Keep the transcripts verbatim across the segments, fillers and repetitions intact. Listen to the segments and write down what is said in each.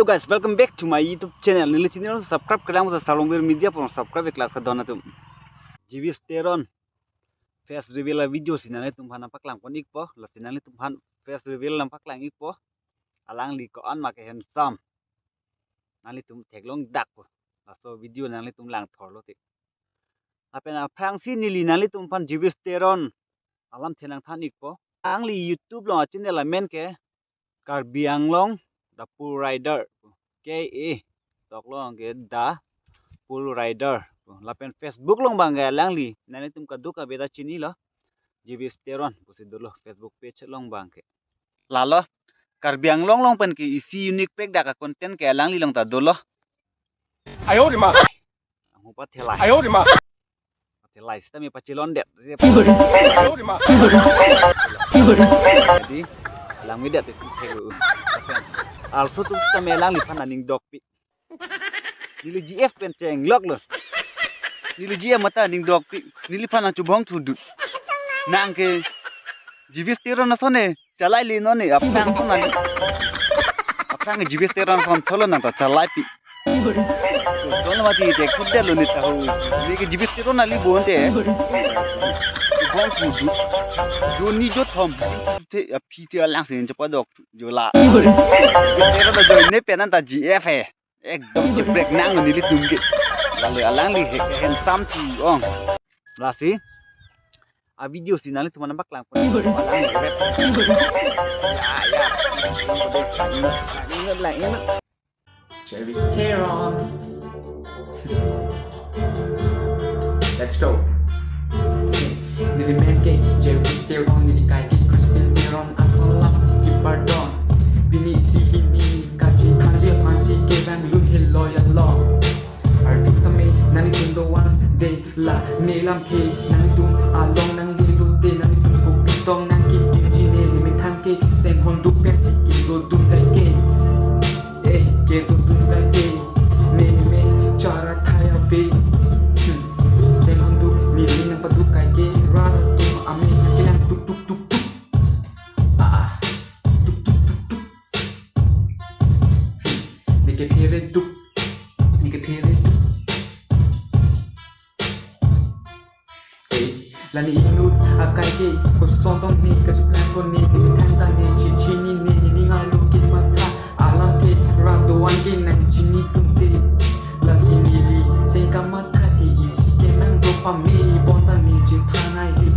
Hello guys, welcome back to my YouTube channel. Neli channel subscribe kelang sa Salongbir Media pon subscribe ik lak sa don atum. Jewish Teron face reveal a video si nanglitum aphan nangpaklang pon ikpo, lasi nanglitum aphan face reveal nangpaklang ikpo. Alangli ko-an ma ke handsome. Nanglitum theklong dakpo. Laso video nanglitum lang thorlo te. Lapen aphrangsi neli nanglitum aphan Jewish Teron alamthe nangthan ikpo. Alangli YouTube along a channel amen ke Karbi Anglong The Pool Rider. K A. Tok along ke The Pool Rider. Lapen Facebook along abang ke alangli nanglitum kadokave ta chinilo. Jewish Teron pusi dolo Facebook page along abang ke. Lalo Karbi Anglong along pen ke isi unique pek dak a content ke alangli along ta dolo. 哎呦我的妈！ Ang hupa thelai. 哎呦我的妈！ Thelai seta me pachelon det. 哎呦我的妈！ Jadi lang me det itu thelu. Also tu seta me alangli aphan aning dokpik. Neli G F pen chenglok lo. Neli G F mata aning dokpik. Neliphan nangchubong thudut. Nang ke Jewish Teron ason ne chalai le non ne aphrang ason nang. Aphrang Jewish Teron ason tholo nang ta chalaipi. Tholo mati dek kuda lo ne tahu. Neli ke Jewish Teron ali bonte. Chubong thudut. Joni jothom. Te aphi te alangsi chepadok jola. Jewish Teron ajoine ne pen anta G F he. Ekdom cheprek nang nelitum ke. Lalu alangli he handsome si ong. Lasi a video si nanglitum aphan nangpaklang pon. Alangli rap. Ya, ya. Inut lang, inut. Jewish Teron. Let's go. Neli men ke Jewish Teron, neli kai ke Christian Teron, asalam ki pardon. Pini isi hini kachethanji aphansi kevang lun he loyal lo. Arju tame nanglitum do-an de la ne lamthe, nanglitum along nanglelo te, nanglitum kopi tong nangkitinji ne, ne methang ke Senghonduk pensi kedodun kai ke. Eh, kedodun kai ke. Ne ne me chara thai ave. Hmm. Senghonduk neli nangpaduk kai ke, rat atum ame kelang tuk tuk tuk tuk. Ah, ah. Tuk tuk tuk tuk. Ne kephere duk. Ne kephere duk. Eh, la ne inut akai ke, koson tong ne kacheplang ko ne, ne methang ta ne chechinine, ne ning arlo ke matha alamthe rat do-an ke nangchini tumte. Lasi neli seng kamatha ke isi ke nangdok pame, bonta ne chethan ai he.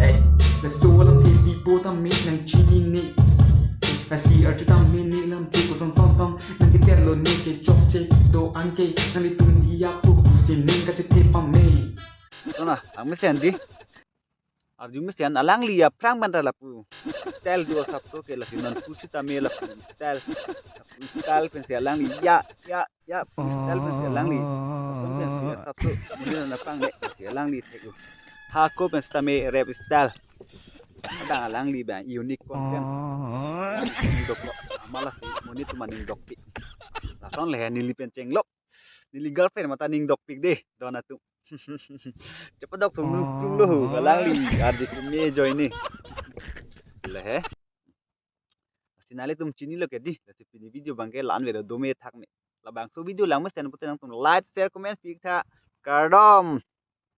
Eh, laso alamthe bipo tame nangchinine. Lasi arju tame ne lamthe koson son tong nangketer lo ne kechokche do-an ke, nanglitum diya pu pusi ning kachethe pame. Kona, ang mesen di. Arju mesen alangli aphrang pen ta lapu style do asapso ke, lasi non pusitame lapu style. Lapu style pensi alangli ya, ya, ya, pu style pensi alangli. Lason pensi asapso muni na pang le pensi alangli thek-o. Hako pensitame rap style. Adang alangli abang unique content. Ning dokok. Malah si muni tu maning dokpik. Lason le neli pen chenglok. Neli girlfriend mata ning dokpik de, don atum. Chepadok thung nung tung lo hu, alangli ardi keme join ni. Le he. Lasi nanglitum chinilo ke di, lasi pini video abang ke la-an velo, dome thak me. Labangso video lang mesen pute nangtum like, share, comment, pik tha. Kardom.